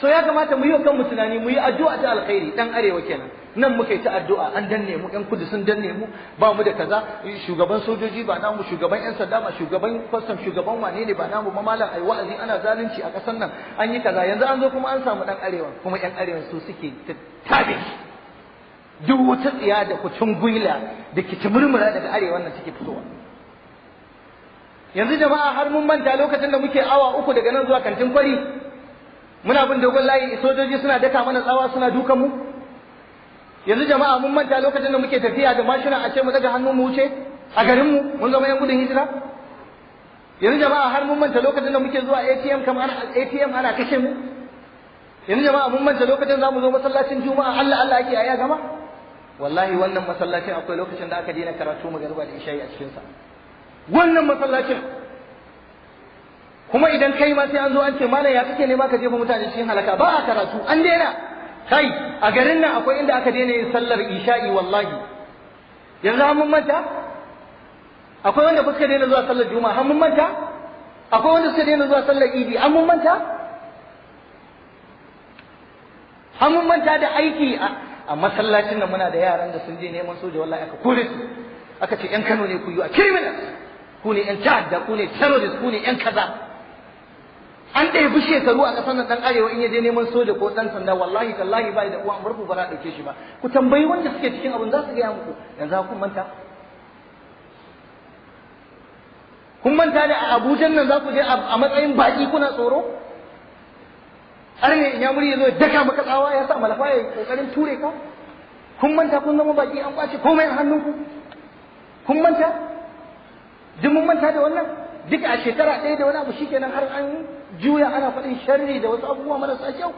So ya kamata mu yi wa kanmu tunani, mu yi addu'a ta alkhairi. Dan arewa kenan, nan muka yi ta addu'a, an danne mu, yan kudu sun danne mu, ba mu da kaza, shugaban sojoji ba namu, shugaban yan sanda ba, shugaban custom, shugaban wane ne ba namu ba, malam ai wa'azi, ana zalunci a ƙasar nan, an yi kaza. Yanzu an zo kuma an samu dan arewa, kuma yan arewa su suke tabe duk wata tsiya da kucin gwila da kicimurmura daga arewa nan suke fitowa. Yanzu jama'a har mun manta lokacin da muke awa 3 daga nan zuwa kantin kwari, muna bin dogon layi, sojoji suna daka mana tsawa, suna dukan mu. Yanzu jama'a mun manta lokacin da muke tafiya da mashina a ce mu daga hannu mu wuce a garin mu, mun zama yan gudun hijira. Yanzu jama'a har mun manta lokacin da muke zuwa ATM, kamar ATM ana kashe mu. Yanzu jama'a mun manta lokacin zamu zo masallacin Juma'a, Allah Allah ake aya gama. Wallahi wannan masallacin akwai lokacin da aka daina karatu magariba da isha'i a cikin sa, wannan masallacin. Kuma idan kai ma sai an zo an ce malam ya kake nema ka jefa mutane cikin halaka, ba a karatu, an daina. Kai a garin nan akwai inda aka daina yin sallar isha'i wallahi. Yanzu har mun manta akwai wanda suka daina zuwa sallar juma'a, har mun manta akwai wanda suka daina zuwa sallar idi, har mun manta, har mun manta da aiki a masallacin nan. Muna da yaran da sun je neman soja, wallahi aka kore su, aka ce yan Kano ne ku yi a criminals, ku ne yan ta'adda, ku ne terrorists, ku ne yan kaza. An ɗebi shekaru a ƙasar nan ɗan arewa in ya je neman soja ko ɗan sanda, wallahi tallahi bai da uwa murfu, ba za a ɗauke shi ba. Ku tambayi wanda suke cikin abin, za su gaya muku. Yanzu kun manta, kun manta da a Abuja nan za ku je a matsayin baƙi kuna tsoro, har ne inyamuri ya zo daka maka tsawa ya sa malafa ya ƙoƙarin ture ka. Kun manta kun zama baƙi, an ƙwace komai a hannunku. Kun manta, duk mun manta da wannan. Duk a shekara ɗaya da wani abu shikenan har an juya ana faɗin sharri da wasu abubuwa marasa kyau.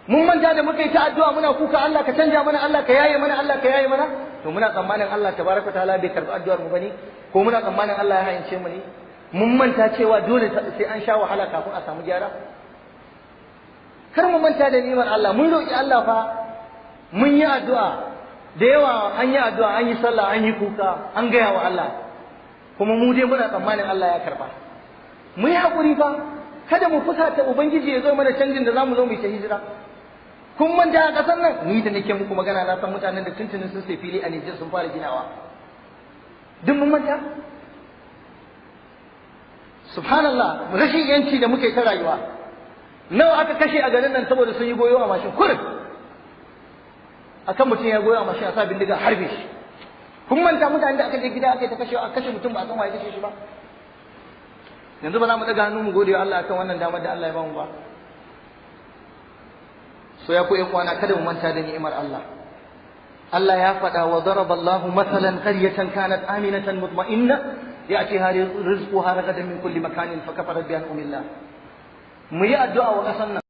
Mun manta da muka yi ta addu'a muna kuka, Allah ka canja mana, Allah ka yaye mana, Allah ka yaye mana. To muna tsammanin Allah tabaraka ta'ala bai karɓi addu'ar mu bane, ko muna tsammanin Allah ya hayince mu ne? Mun manta cewa dole sai an sha wahala kafin a samu gyara. Kar mu manta da ni'imar Allah. Mun roƙi Allah fa, mun yi addu'a da yawa, an yi addu'a, an yi sallah, an yi kuka, an gaya wa Allah, kuma mu dai muna tsammanin Allah ya karba. Mu yi haƙuri fa, kada mu fusata Ubangiji ya zo mana canjin da zamu zo mu yi ta hijira. Kun manta a ƙasar nan, ni da nake muku magana na san mutanen da tuntunin sun sai fili a Nijar sun fara ginawa. Duk mun manta? Subhanallah, rashin yanci da muke ta rayuwa. Nawa aka kashe a garin nan saboda sun yi goyo a mashin kurin. Akan mutum ya goyo a mashin a sa bindiga harbe shi. Kun manta mutanen da aka je gida aka yi ta kashe, aka kashe mutum ba a san waye kashe shi ba. Yanzu ba za mu daga hannu mu gode wa Allah akan wannan damar da Allah ya bamu ba. So ya ku ƴan uwana, kada mu manta da ni'imar Allah. Allah ya faɗa wa daraba Allahu mathalan qaryatan kanat aminatan mutma'inna ya'tiha rizquha ragadan min kulli makanin fakafarat bi an'amillah. Mu yi addu'a wa ƙasar nan.